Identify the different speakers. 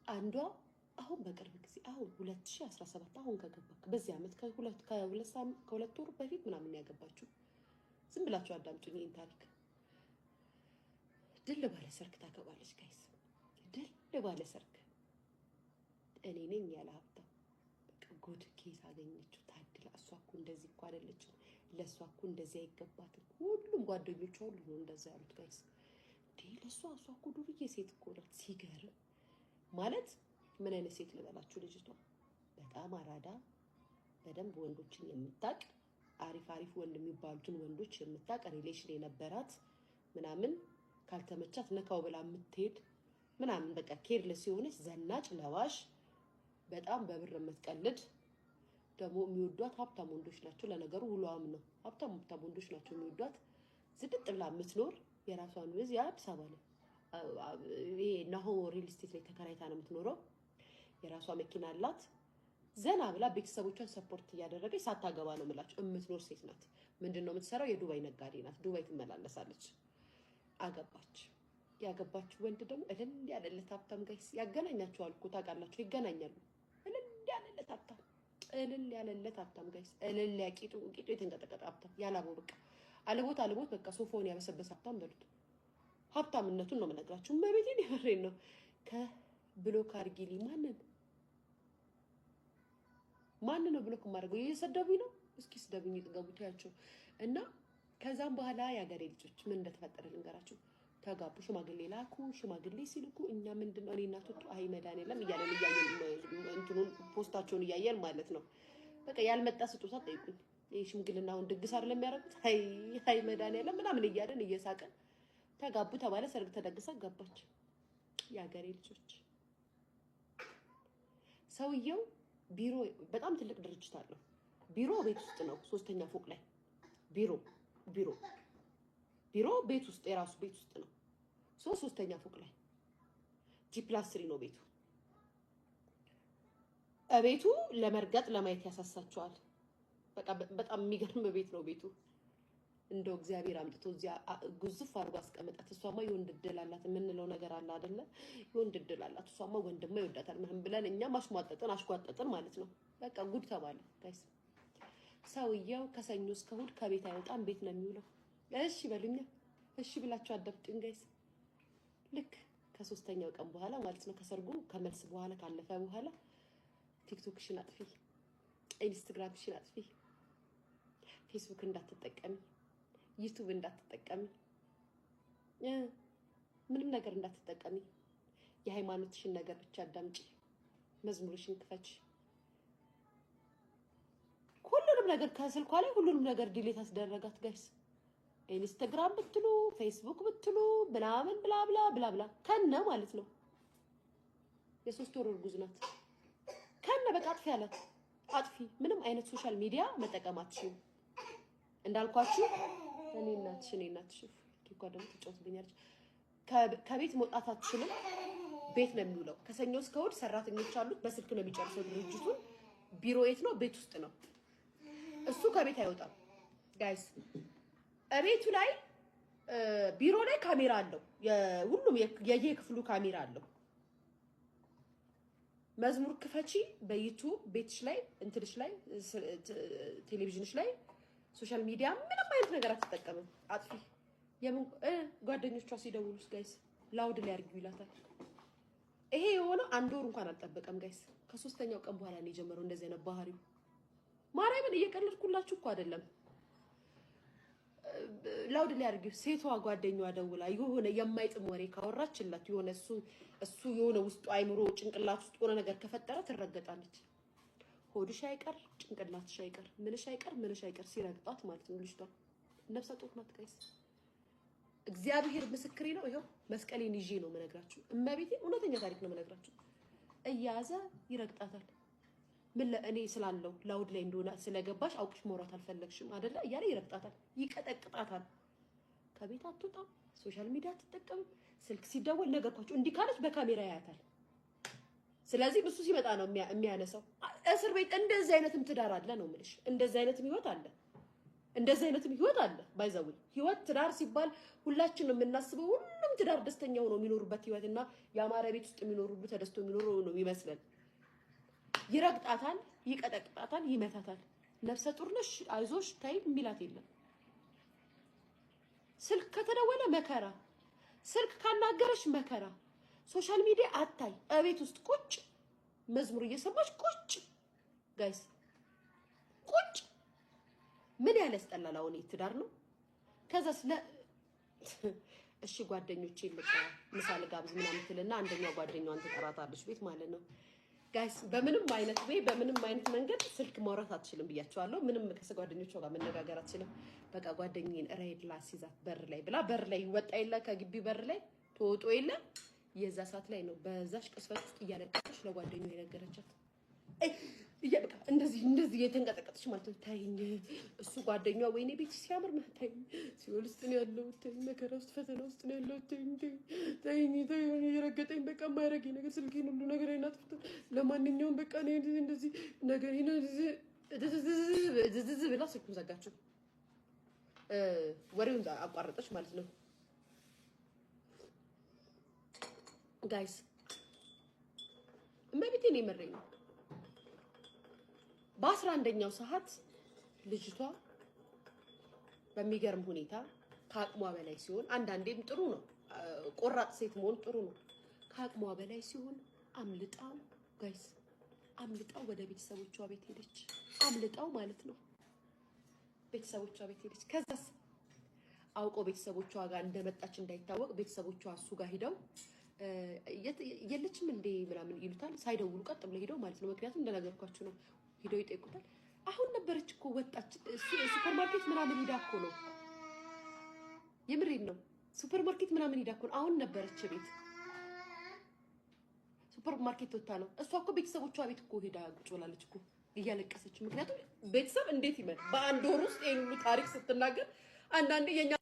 Speaker 1: አንዷ አሁን በቅርብ ጊዜ፣ አሁን 2017 አሁን ከገባ በዚህ ዓመት ከ2 ወር በፊት ምናምን ያገባችው። ዝም ብላችሁ አዳምጡኝ ይህን ታሪክ። ድል ባለ ሰርግ ታገባለች guys፣ ድል ባለ ሰርግ። እኔ ነኝ ያለ ሀብታም። በቃ ጉድ! ኬት አገኘችው? ታድላ። እሷ እኮ እንደዚህ እኮ አይደለችም። ለእሷ እኮ እንደዚህ አይገባትም። ሁሉም ጓደኞቿ ሁሉ ነው እንደዛ ያሉት guys። እንዴ፣ ለእሷ፣ እሷ እኮ ዱርዬ ሴት እኮ ናት። ሲገርም ማለት ምን አይነት ሴት ልበላችሁ፣ ልጅቷ በጣም አራዳ፣ በደንብ ወንዶችን የምታቅ፣ አሪፍ አሪፍ ወንድ የሚባሉትን ወንዶች የምታቅ፣ relation የነበራት ምናምን፣ ካልተመቻት ነካው ብላ የምትሄድ ምናምን፣ በቃ careless የሆነች፣ ዘናጭ ለባሽ፣ በጣም በብር የምትቀልድ። ደግሞ የሚወዷት ሀብታም ወንዶች ናቸው። ለነገሩ ውሏም ነው፣ ሀብታም ሀብታም ወንዶች ናቸው የሚወዷት። ዝንጥ ብላ የምትኖር፣ የራሷን ቤት የአዲስ አበባ ነው፣ ይሄ ናሆ real estate ላይ ተከራይታ ነው የምትኖረው። የራሷ መኪና አላት። ዘና ብላ ቤተሰቦቿን support እያደረገች፣ ሳታገባ ነው የምላቸው፣ የምትኖር ሴት ናት። ምንድን ነው የምትሰራው? የዱባይ ነጋዴ ናት። ዱባይ ትመላለሳለች። አገባች። ያገባችው ወንድ ደግሞ እልል ያለለት ሀብታም guys። ያገናኛቸዋል እኮ ታውቃላችሁ፣ ይገናኛሉ። እልል ያለለት ሀብታም፣ እልል ያለለት ሀብታም guys፣ እልል ቂጡ ቂጡ የተንቀጠቀጠ ሀብታም፣ ያላበው በቃ አልቦት አልቦት በቃ ሶፋውን ያበሰበሰ ሀብታም በሉት። ሀብታምነቱን ነው የምነግራችሁ። እመቤቴን የምሬን ነው። ከ block አድርጊልኝ። ማንን ማንን ነው block የማደርገው? እየሰደቡኝ ነው። እስኪ ስደቡኝ ይጥገቡ፣ ተያቸው። እና ከዛም በኋላ የሀገሬ ልጆች ምን እንደተፈጠረ ልንገራችሁ። ተጋቡ፣ ሽማግሌ ላኩ። ሽማግሌ ሲልኩ እኛ ምንድን ነው፣ እኔና ቱቱ አይ መድኃኒዓለም እያለን እያየን፣ እንትኑን post ኣቸውን እያየን ማለት ነው። በቃ ያልመጣ ስጦታ ጠይቁኝ። ይህ ሽምግልና አሁን ድግስ አይደለም የሚያደርጉት። አይ አይ መድኃኒዓለም ምናምን እያለን እየሳቅን ተጋቡ ተባለ። ሰርግ ተደግሰ ገባች። የሀገሬ ልጆች፣ ሰውየው ቢሮ፣ በጣም ትልቅ ድርጅት አለው። ቢሮ ቤት ውስጥ ነው፣ ሶስተኛ ፎቅ ላይ ቢሮ ቤት ውስጥ፣ የራሱ ቤት ውስጥ ነው። ሶስተኛ ፎቅ ላይ G+3 ነው ቤቱ። ቤቱ ለመርገጥ ለማየት ያሳሳቸዋል። በቃ በጣም የሚገርም ቤት ነው ቤቱ። እንደው እግዚአብሔር አምጥቶ እዚያ ጉዝፍ አድርጎ አስቀመጣት። እሷማ የወንድ እድል አላት የምንለው ነገር አለ አይደለ? የወንድ እድል አላት፣ እሷማ ወንድማ ይወዳታል ምናምን ብለን እኛም አሽሟጠጥን አሽጓጠጥን ማለት ነው። በቃ ጉድ ተባለ guys። ሰውየው ከሰኞ እስከ እሑድ ከቤት አይወጣም፣ ቤት ነው የሚውለው። እሺ በሉኛ፣ እሺ ብላችሁ አዳምጡኝ guys። ልክ ከሶስተኛው ቀን በኋላ ማለት ነው፣ ከሰርጉ ከመልስ በኋላ፣ ካለፈ በኋላ፣ ቲክቶክሽን አጥፊ፣ ኢንስትግራምሽን አጥፊ፣ ፌስቡክ እንዳትጠቀሚ፣ ዩቱብ እንዳትጠቀሚ፣ ምንም ነገር እንዳትጠቀሚ፣ የሃይማኖትሽን ነገር ብቻ አዳምጪ፣ መዝሙርሽን ክፈች። ሁሉንም ነገር ከስልኳ ላይ ሁሉንም ነገር delete አስደረጋት guys። ኢንስታግራም ብትሉ፣ ፌስቡክ ብትሉ ምናምን blah blah blah blah ከነ ማለት ነው። የ3 ወር እርጉዝ ናት። ከነ በቃ አጥፊ አላት። አጥፊ፣ ምንም አይነት social media መጠቀም አትችይም። እንዳልኳችሁ እኔ እናትሽ ኬኳ ደግሞ ትጫወትብኛለች። ከቤት መውጣት አትችልም። ቤት ነው የሚውለው። ከሰኞ እስከ እሑድ ሰራተኞች አሉት። በስልክ ነው የሚጨርሰው ድርጅቱን። ቢሮ የት ነው? ቤት ውስጥ ነው። እሱ ከቤት አይወጣም guys። እቤቱ ላይ፣ ቢሮ ላይ ካሜራ አለው። ሁሉም የየክፍሉ ካሜራ አለው። መዝሙር ክፈቺ በዩቱብ፣ ቤትሽ ላይ፣ እንትንሽ ላይ፣ ቴሌቪዥንሽ ላይ፣ social media ምንም አይነት ነገር አትጠቀምም። አጥፊ። የምን ጓደኞቿ ሲደውሉስ guys loud ላይ አድርጊው ይላታል። ይሄ የሆነው አንድ ወር እንኳን አልጠበቀም guys። ከሶስተኛው ቀን በኋላ ነው የጀመረው እንደዚህ አይነት ባህሪው። ማርያምን እየቀለድኩላችሁ እኮ አይደለም። Loud ላይ አድርጊው። ሴቷ ጓደኛዋ ደውላ የሆነ የማይጥም ወሬ ካወራችላት፣ የሆነ እሱ የሆነ ውስጡ አይምሮ ጭንቅላት ውስጥ የሆነ ነገር ከፈጠረ ትረገጣለች። ሆድሽ አይቀር፣ ጭንቅላትሽ አይቀር፣ ምንሽ አይቀር፣ ምንሽ አይቀር ሲረግጣት ማለት ነው። ልጅቷ ነፍሰ ጡር ናት guys። እግዚአብሔር ምስክሬ ነው። ይኸው መስቀሌን ይዤ ነው የምነግራችሁ። እመቤቴ እውነተኛ ታሪክ ነው የምነግራችሁ። እያዘ ይረግጣታል። ምን ለእኔ ስላለው loud ላይ እንደሆነ ስለገባሽ አውቅሽ መውራት አልፈለግሽም አደለ እያለ ይረግጣታል፣ ይቀጠቅጣታል። ከቤት አትወጣም፣ social media አትጠቀምም። ስልክ ሲደወል ነገርኳቸው፣ እንዲህ ካለች በካሜራ ያያታል። ስለዚህ እሱ ሲመጣ ነው የሚያነሳው። እስር ቤት እንደዚህ አይነትም ትዳር አለ ነው የምልሽ። እንደዚህ አይነትም ህይወት አለ። እንደዚህ አይነትም ህይወት አለ። By the way፣ ህይወት ትዳር ሲባል ሁላችን የምናስበው ሁሉም ትዳር ደስተኛ ሆኖ የሚኖሩበት ህይወት እና የአማረ ቤት ውስጥ የሚኖሩ ሁሉ ተደስቶ የሚኖሩ ነው የሚመስለን። ይረግጣታል፣ ይቀጠቅጣታል፣ ይመታታል። ነፍሰ ጡር ነሽ፣ አይዞሽ ተይ የሚላት የለም። ስልክ ከተደወለ መከራ፣ ስልክ ካናገረሽ መከራ። Social media አታይ፣ እቤት ውስጥ ቁጭ መዝሙር እየሰማች ቁጭ፣ guys፣ ቁጭ። ምን ያህል ያስጠላል። አሁን ትዳር ነው። ከዛ ስለ እሺ ጓደኞቼ ልጥራ፣ ምሳ ልጋብዝ ምናምን ትልና አንደኛው ጓደኛዋን ትጠራታለች ቤት ማለት ነው። Guys፣ በምንም አይነት ወይ በምንም አይነት መንገድ ስልክ ማውራት አትችልም ብያቸዋለሁ። ምንም ከጓደኞቿ ጋር መነጋገር አትችልም። በቃ ጓደኛዬን ride ላስይዛት በር ላይ ብላ በር ላይ ይወጣ የለ፣ ከግቢ በር ላይ ትወጦ የለ፣ የዛ ሰዓት ላይ ነው በዛሽ ቅስፈት ውስጥ እያለቀሰች ለጓደኛዋ የነገረቻት። በቃ እንደዚህ እንደዚህ የተንቀጠቀጠች ማለት ነው። ተይኝ፣ እሱ ጓደኛዋ ወይኔ ቤት ሲያምር፣ ተይኝ፣ ሲኦል ውስጥ ነው ያለው፣ ተይኝ፣ መከራ ውስጥ ፈተና ውስጥ ነው ያለው፣ ተይኝ፣ ተይኝ፣ ተይኝ፣ የረገጠኝ በቃ የማያረገኝ ነገር ስልኬን ሁሉ ነገር አጥፍቶ፣ ለማንኛውም በቃ እኔ እንደዚህ ነገር ብላ ስልኩን ዘጋችው። ወሬውን አቋረጠች ማለት ነው። Guys፣ እመቤቴን የመረኝ ነው። በ11ኛው ሰዓት ልጅቷ በሚገርም ሁኔታ ከአቅሟ በላይ ሲሆን፣ አንዳንዴም ጥሩ ነው፣ ቆራጥ ሴት መሆን ጥሩ ነው። ከአቅሟ በላይ ሲሆን አምልጣው፣ guys፣ አምልጣው ወደ ቤተሰቦቿ ቤት ሄደች። አምልጣው ማለት ነው፣ ቤተሰቦቿ ቤት ሄደች። ከዛስ አውቆ ቤተሰቦቿ ጋር እንደመጣች እንዳይታወቅ ቤተሰቦቿ እሱ ጋር ሂደው የለችም እንዴ ምናምን ይሉታል። ሳይደውሉ ቀጥ ብለው ሂደው ማለት ነው። ምክንያቱም እንደነገርኳችሁ ነው። ሂደው ይጠይቁታል። አሁን ነበረች እኮ ወጣች፣ ሱፐር ማርኬት ምናምን ሂዳ እኮ ነው። የምሬን ነው። ሱፐር ማርኬት ምናምን ሂዳ እኮ ነው። አሁን ነበረች ቤት፣ ሱፐር ማርኬት ወጥታ ነው። እሷ እኮ ቤተሰቦቿ ቤት እኮ ሄዳ ቁጭ ብላለች እኮ እያለቀሰች። ምክንያቱም ቤተሰብ እንዴት ይመን በአንድ ወር ውስጥ ይሄን ሁሉ ታሪክ ስትናገር አንዳንዴ የኛ